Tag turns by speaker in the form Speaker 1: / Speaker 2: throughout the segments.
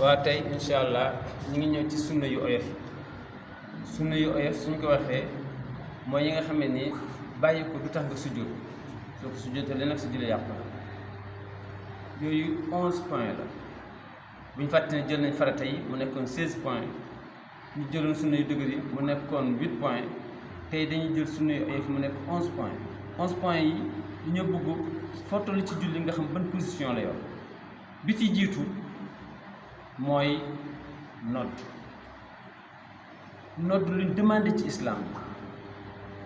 Speaker 1: waa tey incha allah ñu ngi ñëw ci sunna yu oyof suñ ko waxee mooy yi nga xam ne nii bàyyi ko du tax nga sujjóot soo ko sujjóotalee nag sa julli yàqu na yooyu 11 points la bu ñu fàtte ne jël nañ farata yi mu nekkoon 16 points ñu jëloon sunna yu dëgër yi mu nekkoon 8 points tey dañuy jël sunna yu oyof mu nekk 11 points 11 points yi ñoo bëgg foo toll ci julli nga xam ban position la yor bi ci jiitu mooy nodd luñ demandé ci islam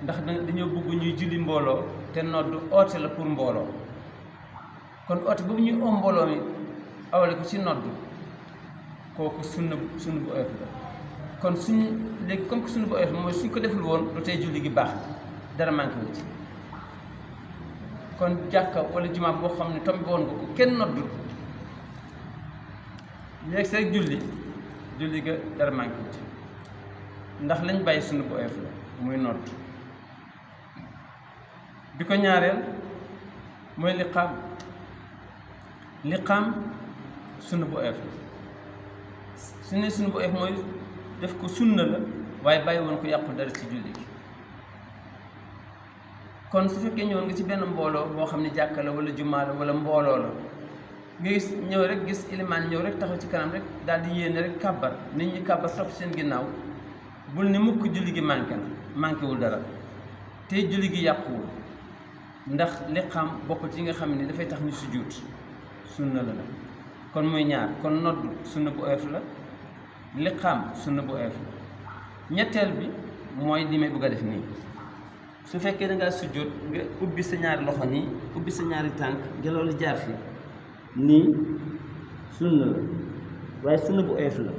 Speaker 1: ndax dañoo bëgg ñuy julli mbooloo te nodd oote la pour mbooloo kon oote boobu ñuy oo mbooloo mi awale ko ci nodd kooku sunna bu oyof la kon léegi comme que sunna bu oyof mooy suñ ko deful woon lu tey julli gi baax dara manqué wu ci kon jàkka wala jumaa boo xam ne tombi woon nga ko kenn noddul léegi sa rek julli ga dara manqué wu ci ndax lañ bàyyi sunna bu oyof la muy nodd bi ko ñaareel mooy liqaam sunna bu oyof la su ne sunna bu oyof mooy def ko sunna la waaye bàyyi woon ko yàqu dara ci julli gi kon su fekkee ñëwoon nga ci benn mbooloo boo xam ne jàkka la wala jumaa la wala mbooloo la nga gis ñëw rek gis ilimaan ñëw rek taxaw ci kanam rek daal di yéene rek kàbbar nit ñi kàbbar topp seen ginnaaw bul ni mukk julli gi manqué wul dara te julli gi yàquwul ndax liqaam bokk ci nga xam ne dafay tax ñu sujjóot sunna la nag kon muy ñaar kon nodd sunna bu oyof la liqaam sunna bu oyof la ñetteel bi mooy li may bëgg a def nii su fekkee da ngaa sujjóot nga ubbi sa ñaari loxo nii ubbi sa ñaari tànk ngelaw li jaar fi nii sunna la waaye sunna bu oyof la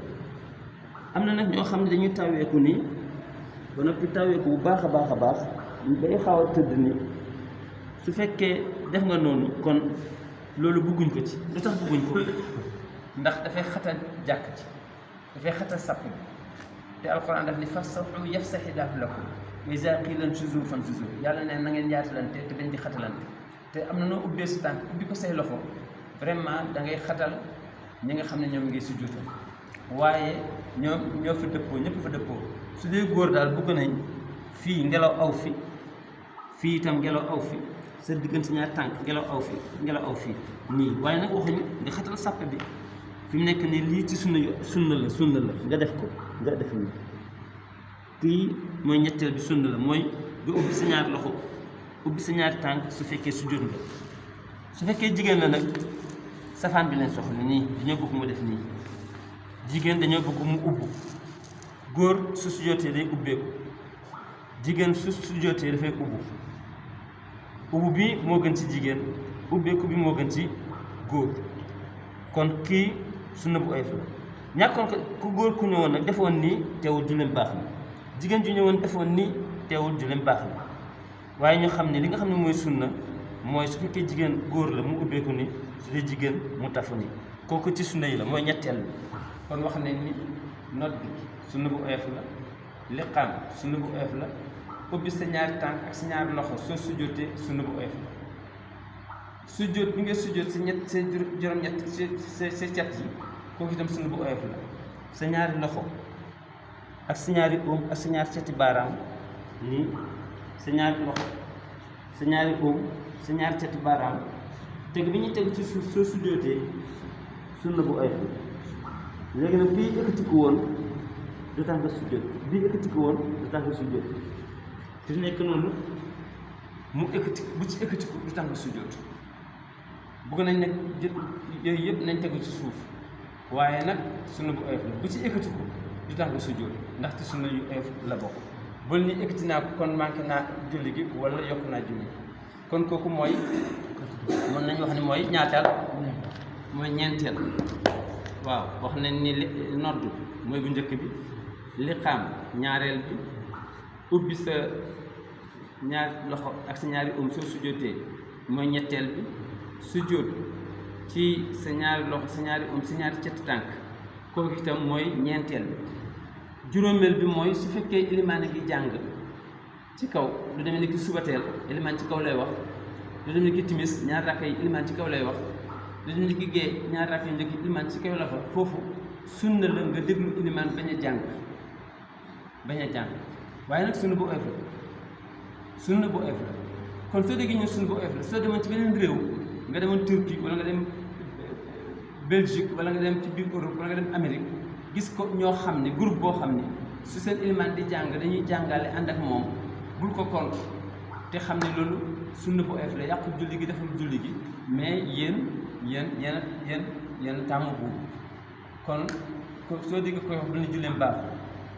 Speaker 1: am na nag ñoo xam ne dañuy taweeku nii ba noppi taweeku bu baax a baax bay xaw a tëdd nii su fekkee def nga noonu kon loolu bëgguñ ko ci lu tax bëgguñ ko ndax dafay xatal jàkk ci dafay xatal sàpp bi te alquran daf ni fafsahu yafsahillahu lakum wa izaa qiila inshuzu fanshuzu yàlla ne na ngeen yaatalante te bañ di xatalante te am na noo ubbee sa tànk ubbi ko say loxo vraiment da ngay xatal ñi nga xam ne ñoom ngi sujjóotal waaye ñoo fa dëppoo ñëpp fa dëppoo su dee góor daal bëgg nañ fii ngelaw aw fi fii itam ngelaw aw fi sa diggante ñaar tànk ngelaw aw fi nii waaye nag waxuñu nga xatal sàpp bi fi mu nekk nii lii ci sunna la nga def ko nga def nii kii mooy ñetteel bi sunna la mooy nga ubbi sa ñaari loxo ubbi sa ñaari tànk su fekkee sujjóot nga su fekkee jigéen la nag safaan bi leen soxla nii dañoo bëgg mu def nii jigéen dañoo bëgg mu ubbu góor su sujjóotee day ubbeeku jigéen su sujjóotee dafay ubbu bi moo gën ci jigéen ubbeeku bi moo gën ci góor kon kii sunna bu oyof la ñàkkoon ko ku góor ku ñëwoon nag defoon nii teewul julleem baax na jigéen ju ñëwoon defoon nii teewul julleem baax na waaye ñu xam ne li nga xam ne mooy sunna mooy su fekkee jigéen góor la mu ubbeeku ni su dee jigéen mu tafu ni kooku ci sunna yi la mooy ñetteel bi kon wax nañ ni nodd sunna bu oyof la liqaam sunna bu oyof la ubbi sa ñaari tànk ak sa ñaari loxo soo sujjóotee sunna bu oyof la sujjóot bi nga sujjóot sa ñett sa juróom-ñett sa cat yi kooku itam sunna bu oyof la sa ñaari loxo ak sa ñaari óom ak sa ñaari cati baaraam nii sa ñaari loxo sa ñaari óom sa ñaari cati baaraam teg bi ñuy teg ci suuf soo sujjóotee sunna bu oyof la léegi nag bii ekkatiku woon du tax nga sujjóot bii ekkatiku woon du tax nga sujjóot fi nekk noonu mu ekkati bu ci ekkatiku du tax nga sujjóot bëgg nañ nag yooyu yëpp nañ tegu ci suuf waaye nag sunna bu oyof la bu ci ekkatiku du tax nga sujjóot ndaxte sunna yu oyof la bokk bul ni ekkati naa ko kon manqué naa julli gi wala yokk naa julli kon kooku mooy mën nañu wax ne mooy ñaataal mooy ñeenteel waaw wax nañ ni nodd mooy bu njëkk bi liqaam ñaareel bi ubbi sa ñaari loxo ak sa ñaari soo sujjóotee mooy ñetteel bi sujjóot ci sa ñaari loxo sa ñaari sa ñaari cati tànk kooku itam mooy ñeenteel bi juróomeel bi mooy su fekkee ilimaan gi jàng ci kaw lu demee ni ki subateel ilimaan ci kaw lay wax lu demee ni ki timis ñaari rakka yi ilimaan ci kaw lay wax lu demee ni ki gée ñaari rakka yi njëkk ilimaan ci kaw la fa foofu sunna la nga déglu ilimaan bañ a jàng waaye nag sunna bu oyof la kon soo déggee ñun sunna bu oyof la soo demoon ci beneen réew nga demoon Turquie wala nga dem Belgique wala nga dem ci biir Europe wala nga dem Amérique gis ko ñoo xam ne groupe boo xam ne su seen ilimaan di jàng dañuy jàngale ànd ak moom bul ko compte te xam ne loolu sunna bu oyof la yàqu julli gi deful julli gi mais yéen tàmm bu kon soo dégg koy wax du ne julleem baaxul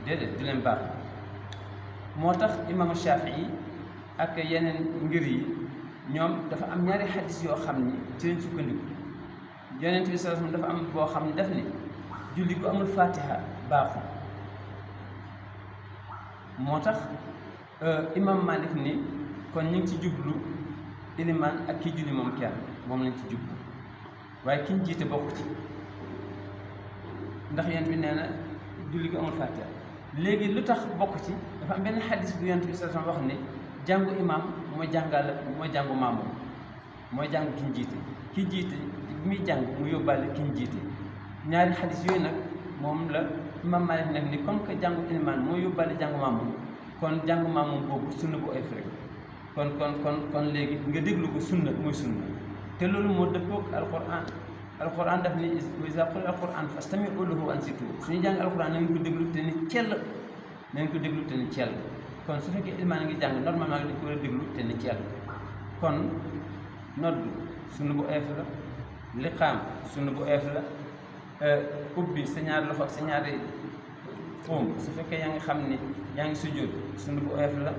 Speaker 1: déedéet julleem baaxul moo tax imaamu Shafii ak yeneen ngir yi ñoom dafa am ñaari xadis yoo xam ni ci lañ sukkandiku Yonent bi sallallahu alayhi wasallam dafa am boo xam ne daf ni julli gu amul fatiha baaxul moo tax imam Malik ni kon ñu ngi ci jublu ilimaan ak kii julli moom kenn moom lañ ci jublu waaye ki ñu jiite bokk ci ndax Yonent bi nee na julli gu amul fatiha léegi lu tax bokk ci dafa am benn xadis bu Yonent bi sallallahu alayhi wasallam wax ne jàngu imam mooy jàngu maamoom mooy jàng ki ñu jiite ki jiite bi muy jàng mu yóbbaale ki ñu jiite ñaari xadis yooyu nag moom la imam Malik nag ni comme que jàngu ilimaan mooy yóbbaale jàngu maamoom kon jàngu maamoom boobu sunna bu oyof rek kon léegi nga déglu ko sunna muy sunna te loolu moo dëppoog alquran daf ni wa iza quri'a alquran fastami'u lahu wa ansitu suñu jàng alquran nañ ko déglu te ni cell kon su fekkee ilimaan a ngi jàng normalement dañ ko war a déglu te ni cell kon nodd sunna bu oyof la liqaam sunna bu oyof la ubbi sa ñaari loxo ak sa ñaari óom su fekkee yaa ngi xam ni yaa ngi sujjóot sunna bu oyof la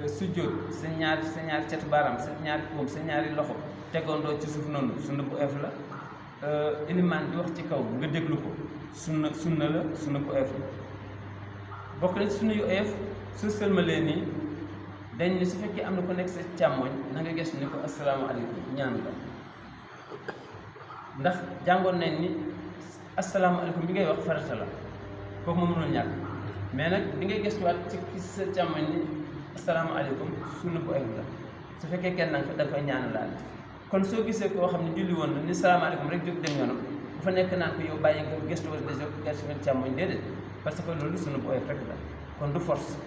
Speaker 1: sujjóot sa ñaari catu baaraam sa ñaari óom sa ñaari loxo tegandoo ci suuf noonu sunna bu oyof la ilimaan di wax ci kaw nga déglu ko sunna la sunna bu oyof la bokk na ci sunna yu oyof su sëlmalee nii dañ ni su fekkee am na ko nekk sa càmmoñ na nga gëstu ni ko asalaamaaleykum ñaan la ndax jàngoon nañ ni asalaamaaleykum bi ngay wax farata la kooku moom mënul ñàkk mais nag bi ngay gëstuwaat ci sa càmmoñ ni asalaamaaleykum sunna bu oyof la su fekkee kenn nanga fa da nga koy ñaan laal kon soo gisee koo xam ne julli woon na ni salaamaaleykum rek jóg dem yoonam bu fa nekk naan ko yow bàyyi nga gëstu wala déjà gëstu nga càmmoñ déedéet parce que loolu sunna bu oyof rek la kon du force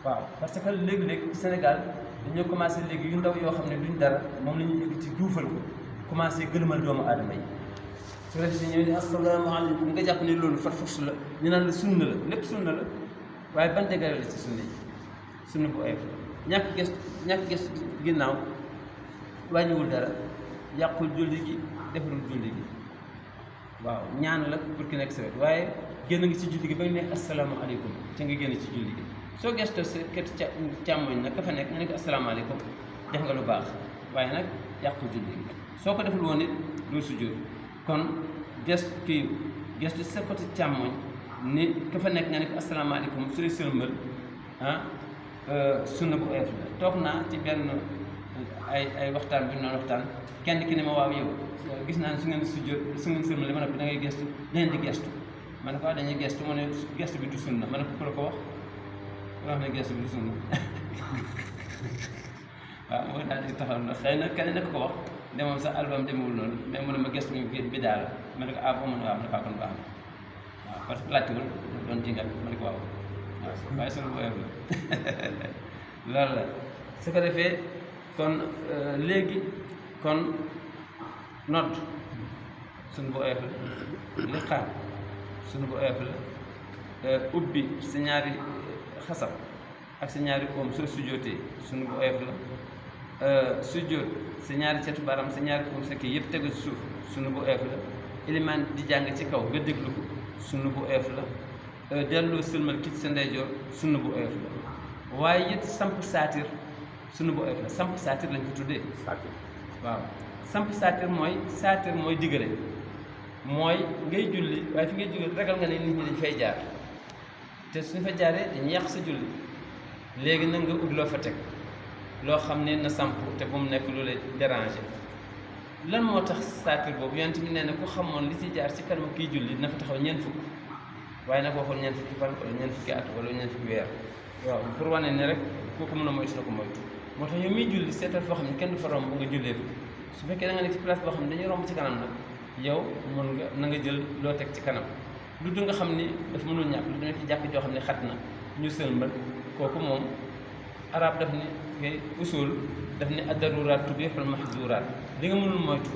Speaker 1: waaw parce que léegi-léegi Sénégal dañoo commencé léegi yu ndaw yoo xam ne duñ dara moom la ñuy yëg ci duufal ko commencé gëlëmal doomu aadama yi su la si ñëw ni asalaamaaleykum nga jàpp ne loolu far force la ñu naan la sunna la lépp sunna la waaye ban dégare la ci sunna yi sunna bu oyof la ñàkk gëstu ginnaaw wàññiwul dara yàqul julli gi defarul julli gi waaw ñaan la pour ki nekk sa wet waaye génn nga ci julli gi ba ñu nekk asalaamaaleykum ci nga génn ci julli gi soo gëstoo sa kër càmmoñ nag ka fa nekk nga ne ko asalaamaaleykum def nga lu baax waaye nag yàqul julli gi soo ko deful woon it loolu sujjóot kon gëstu sa côté càmmoñ ni ka fa nekk nga ne ko asalaamaaleykum su dee sëlmal sunna bu oyof la toog naa ci benn ay waxtaan bi ñu doon waxtaan kenn ki ne ma waaw yow gis naa ne su ngeen sujjóot su ngeen sëlmal li ma noppi da ngay gëstu leen di gëstu ma ne ko dañuy gëstu mu ne gëstu bi du sunna ma ne ko ku la ko wax wax ne gëstu bi du sunna waaw mooy daal di taxaw na xëy na kenn nekk ko wax de moom sax album demewul noonu mais mu ne ma gëstu bi daal la ma ne ko ah boo ma ne waaw ma ne ko kon baax na waaw parce que laajtewul doon jingat ma ne ko waaw waaye sunu bu oyof la loolu la su ko defee kon léegi kon nodd sunu bu oyof la liqaam sunu bu oyof la ubbi sa ñaari xasab ak sa ñaari oom soo sujjootee sunu bu oyof la sujjoot sa ñaari catu baram sa ñaari oom sa kii yëpp tegu ci suuf sunu bu oyof la ilimaan di jàng ci kaw nga déglu ko sunu bu oyof la delloo sëlmal ki ci sa ndeyjoor sunu bu oyof la waaye it samp saatir sunu bu oyof la samp saatir lañ ko tuddee waaw samp saatir mooy diggale mooy ngay julli waaye fi ngay julli ragal nga ne nit ñi dañ fay jaar te suñ fa jaaree dañuy yàq sa julli léegi nag nga ut loo fa teg loo xam ne na samp te bu mu nekk lu lay déranger lan moo tax saatir boobu yonent bi nee na ku xamoon li ci jaar ci kanam kiy julli dina fa taxaw ñeent fukk waaye nag waxul ñeent fukki fan wala ñeent fukki at wala ñeent fukki weer waaw pour wane ne rek kooku mën a moytu na ko moytu moo tax yow miy julli seetal foo xam ne kenn du fa romb nga jullee fa su fekkee da nga nekk ci place boo xam ne dañuy romb ci kanam nag yow mën nga na nga jël loo teg ci kanam lu du nga xam ni dafa mënul ñàkk lu nekk ci jàkk joo xam ne xat na ñu sëlmal kooku moom arab daf ni ngay usul daf ni ad-daruraat tubihul mahzuraat li nga mënul moytu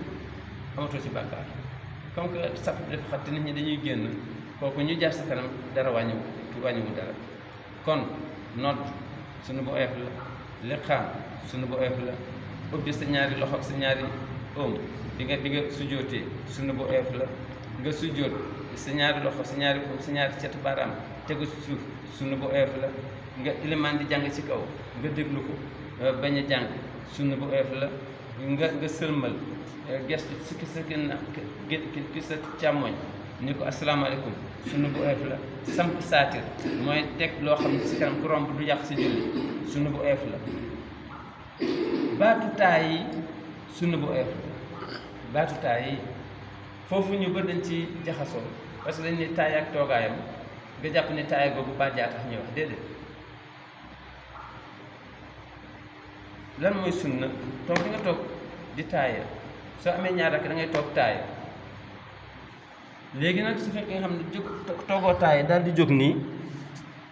Speaker 1: amatoo ci bàkkaar comme que sab dafa xat te nit ñi dañuy génn kooku ñu jaar sa kanam dara wàññiwu dara kon nodd sunu bu oyof la liqaam sunu bu oyof la ubbi sa ñaari loxo ak sa ñaari oom bi nga sujjootee sunu bu oyof la nga sujjoot sa ñaari loxo sa ñaari oom sa ñaari catu baaraam tegu ci suuf sunu bu oyof la nga ilimaan di jàng ci kaw nga déglu ko bañ a jàng sunu bu oyof la nga sëlmal gestu si ki sa càmmoñ ni ko asalaamaaleykum sunu bu oyof la samp saatir mooy teg loo xam ne si kanam ku romb du yàq si julli sunu bu oyof la baatu taay yi sunu bu oyof la baatu taay yi foofu ñu bëri dañ ci jaxasoo parce que dañ ne taay ak toogaayam nga jàpp ne taay boobu baat jaa tax ñuy wax déedéet lan mooy sunna toog di nga toog di taaya soo amee ñaar rakk da ngay toog taaya léegi nag su fekkee nga xam ne jóg toogoo taaya daal di jóg nii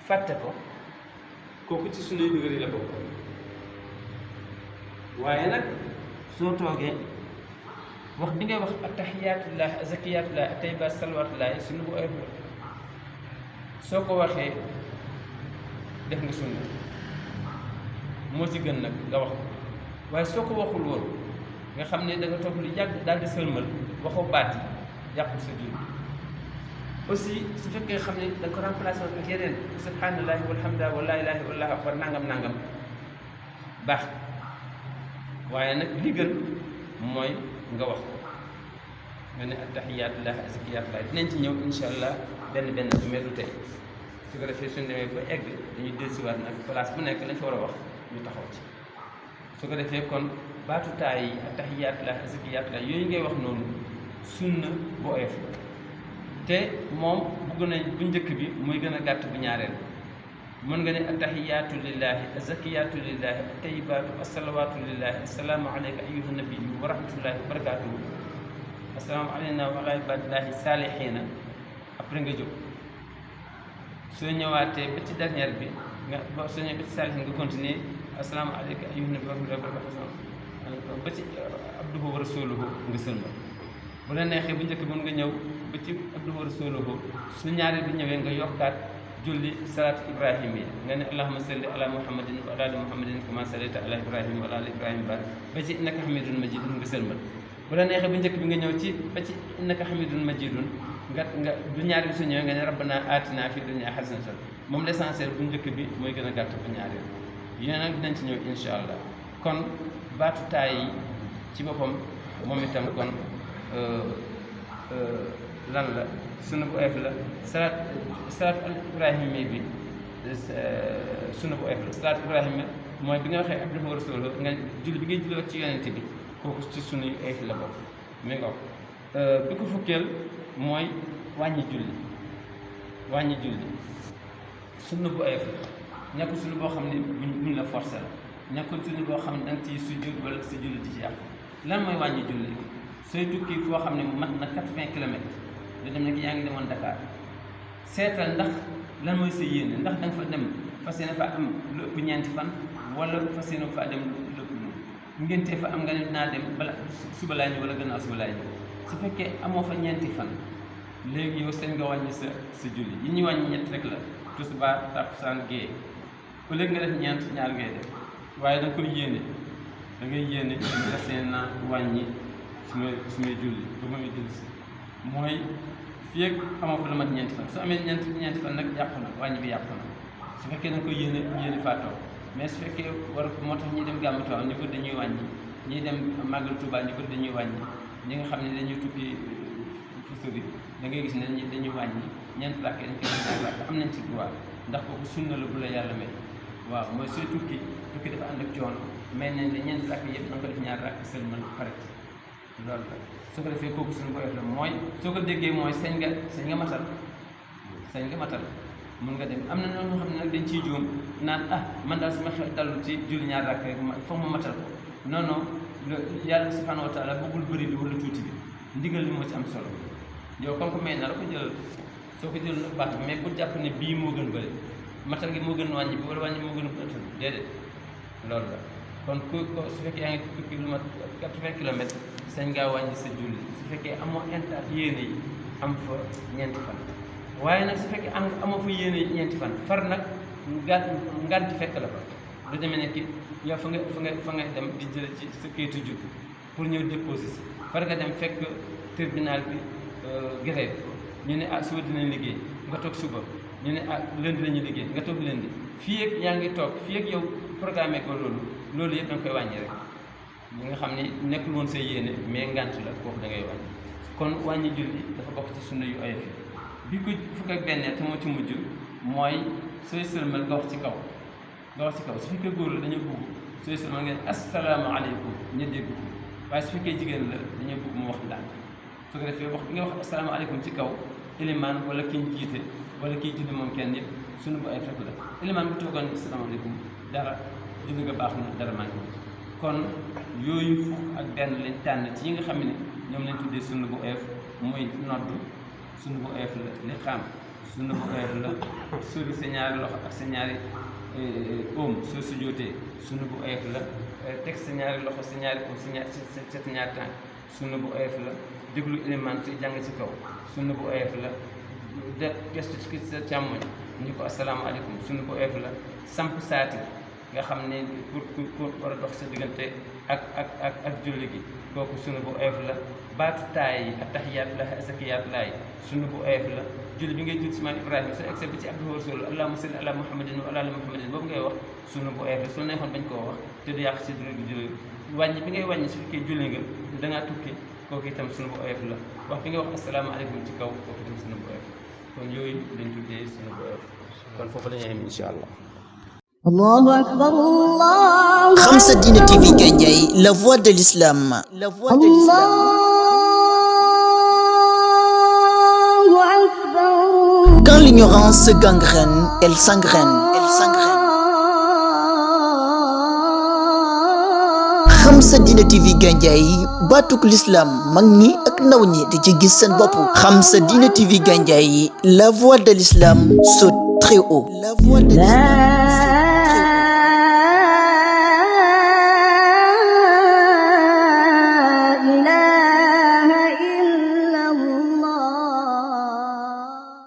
Speaker 1: fàtte ko kooku ci sunna yu bëri la bokk waaye nag soo toogee wax di ngay wax attahiyaatullah azakiyatullah atayyibaat salawatullah sunna bu oyof la soo ko waxee def nga sunna moo ci gën nag nga wax ko waaye soo ko waxul woon nga xam ne da nga toog lu yàgg daal di sëlmal waxoo baat yi yàqul sa julli aussi su fekkee xam ne da nga ko remplacé woon ak yeneen subhanallahi walhamdulilah wa laa ilaaha illallah akbar nangam baax waaye nag li gën mooy nga wax ko nga ne attahiyatullah azkiyatullah dinañ ci ñëw insha allah benn du mel du tey su ko defee suñu demee ba egg dañuy dellusiwaat nag place bu nekk lañ fa war a wax ñu taxaw ci su ko defee kon baatu taay yi attahiyatullah azkiyatullah yooyu ngay wax noonu sunna bu oyof te moom bugg nañ bu njëkk bi muy gën a gàtt bu ñaareel mën nga ne attahiyatu lillahi azakiyatu lillahi attayibatu assalawatu lillahi assalaamu alayka ayyuha nabiyyu wa rahmatullahi wa barakatuhu assalaamu alayna wa ala ibadillahi saalihiina après nga jóg soo ñëwaatee ba ci dernière bi nga soo ñëwee ba ci saalihiin nga continuer assalaamu alayka ayyuha nabiyyu wa rahmatullahi wa barakatuhu ba ci abduhu wa rasuluhu nga sëlmal bu la neexee bu njëkk bi mën nga ñëw ba ci abduhu wa rasuluhu su ñaareel bi ñëwee nga yokkaat julli salaatu ibrahim yi nga ne allahumma salli ala muhammadin wa ala ali muhammadin kama sallaita ala ibrahim wa ala ali ibrahim barik ba ci innaka hamidun majidun nga sëlmal bu la neexee bu njëkk bi nga ñëw ci ba ci innaka hamidun majidun nga bu ñaari bi su ñëwee nga ne rabbana atina fi dunya hasanatan moom l'essentiel bu njëkk bi mooy gën a gàtt bu ñaareel yéen nag dinañ ci ñëw insha allah kon baatu taay yi ci boppam moom itam kon lan la sunna bu oyof la salaat al ibrahima bi sunna bu oyof la salaat ibrahima mooy bi nga waxee abduhu wa rasuluhu nga julli bi ngay julli ci yonente bi kooku ci sunna yu oyof la bokk mi nga bi ko fukkeel mooy wàññi julli sunna bu oyof la nekkul sunna boo xam ne buñ la forcé la nekkul sunna boo xam ne da nga ciy sujjóot wala sa julli di ci yàq lan mooy wàññi julli sooy tukki foo xam ne mat na 80 kilomètres lu dem nag yaa ngi demoon Dakar seetal ndax lan mooy sa yéene ndax da nga fa dem fas yéene fa am lu ëpp ñeenti fan wala fas yéene fa dem lu ëpp lu ngéntee fa am nga ne dinaa dem bala suba laa ñëw wala gannaaw suba laa ñëw su fekkee amoo fa ñeenti fan léegi yow seen nga wàññi sa julli yi ñuy wàññi ñett rek la tisbaar takkusaan gée au lieu nga def ñeent ñaar ngay def waaye da nga koy yéene da ngay yéene fas yéene naa wàññi su may julli ba muy julli si mooy fii ak amoo fa lu mat ñeenti fan su amee ñeenti fan nag yàqu na wàññi bi yàqu na su fekkee da nga koy yéene faatoo mais su fekkee war moo tax ñi dem gàmmu Tiwaawan ñu bëri dañuy wàññi ñi dem màggal Tuubaa ñu bëri dañuy wàññi ñi nga xam ne dañuy tukki fu sori da ngay gis ne dañuy wàññi ñeenti rakk dañ koy def ñaari rakk am nañ ci droit ndax kooku sunna la bu la yàlla may waaw mooy sooy tukki dafa ànd ak coono may nañ la ñeenti rakk yëpp da nga ko def ñaari rakk seulement pare loolu la soo ko defee kooku suñu boyof la mooy soo ko déggee mooy sañ nga matal mun nga dem am na ñoo xam ne nag dañ ciy juum naan man daal sama xel dalul ci julli ñaar rakk rek foog ma matal ko non yàlla subhanahu wa taala bëggul bëri bi wala tuuti bi ndigal li moo ci am solo yow comme que may na la ko jëlal soo ko jël baax na mais bu jàpp ne bii moo gën bëri matal gi moo gën wàññi bi wala wàññi moo gën bëri déedéet loolu la kon ko su fekkee yaa ngi tukki lu mat 80 kilomètres sañ ngaa wàññi sa julli su fekkee amoo intaat yéene yi am fa ñeenti fan waaye nag su fekkee amoo fa yéene yi ñeenti fan far nag nganti fekk la fa lu demee ne ki yow fa nga dem di jël ci sa kayitu juddu pour ñëw déposer si far nga dem fekk tribunal bi grève ñu ne suba dinañ liggéey nga toog suba ñu ne lundi la ñuy liggéey nga toog lundi fii ak yaa ngi toog fii ak yow programme ko loolu yëpp da nga koy wàññi rek ñi nga xam ne nekkul woon sa yéene mais ngant la kooku da ngay wàññi kon wàññi julli dafa bokk ci sunna yu oyof bi ko fukk ak benn te moo ci mujj mooy sooy sëlmal nga wax ci kaw su fekkee góor la dañoo bëgg sooy sëlmal nga ne asalaamaaleykum ña dégg ko waaye su fekkee jigéen la dañoo bëgg mu wax ndànk su ko defee wax bi nga wax asalaamaaleykum ci kaw ilimaan wala ki ñu jiite wala kiy julli moom kenn yëpp sunu bu ay fekk la ilimaan bu toogoon asalaamaaleykum dara julli nga baax na dara manqué kon yooyu fukk ak benn lañ tànn ci yi nga xam ne ñoom lañ tuddee sunu bu oyof muy nodd sunu bu oyof la liqaam sunu bu oyof la sori sa ñaari loxo ak sa ñaari oom soo sujjóotee sunu bu oyof la teg sa ñaari loxo sa ñaari oom sa ñaari tànk sunu bu oyof la déglu ilimaan si jàng ci kaw sunu bu oyof la de gestu ci sa càmmoñ ñu ko asalaamaaleykum sunu bu oyof la samp saati nga xam ne pour war a dox sa diggante ak julli gi kooku sunu bu oyof la baatu taay yi attahiyaat la zakiyaat laay sunu bu oyof la julli bi ngay julli si maam Ibrahima soo egsi bi ci abdu rasul allahumma salli ala muhammadin wa ala ali muhammadin boobu ngay wax sunu bu oyof la su neexoon bañ koo wax te du yàq si julli wàññi bi ngay wàññi su fekkee julli nga da ngaa tukki kooku itam sunu bu oyof la wax bi nga wax asalaamaaleykum ci kaw kooku itam sunu bu oyof kon yooyu lañ tuddee sunu bu oyof kon foofu la ñuy xam incha allah.
Speaker 2: Allahu akbar Allah.
Speaker 3: Khamsa Dina TV Gandiaye, la voix de l'islam. La voix de l'islam.
Speaker 2: Allahu akbar.
Speaker 3: Quand l'ignorance se gangrène, elle s'engraine. Khamsa Dina TV Gandiaye, batuk l'islam mag ñi ak ndaw ñi di ci gis seen bopp. Khamsa Dina TV Gandiaye, la voix de l'islam saute très haut. La voix de l'islam.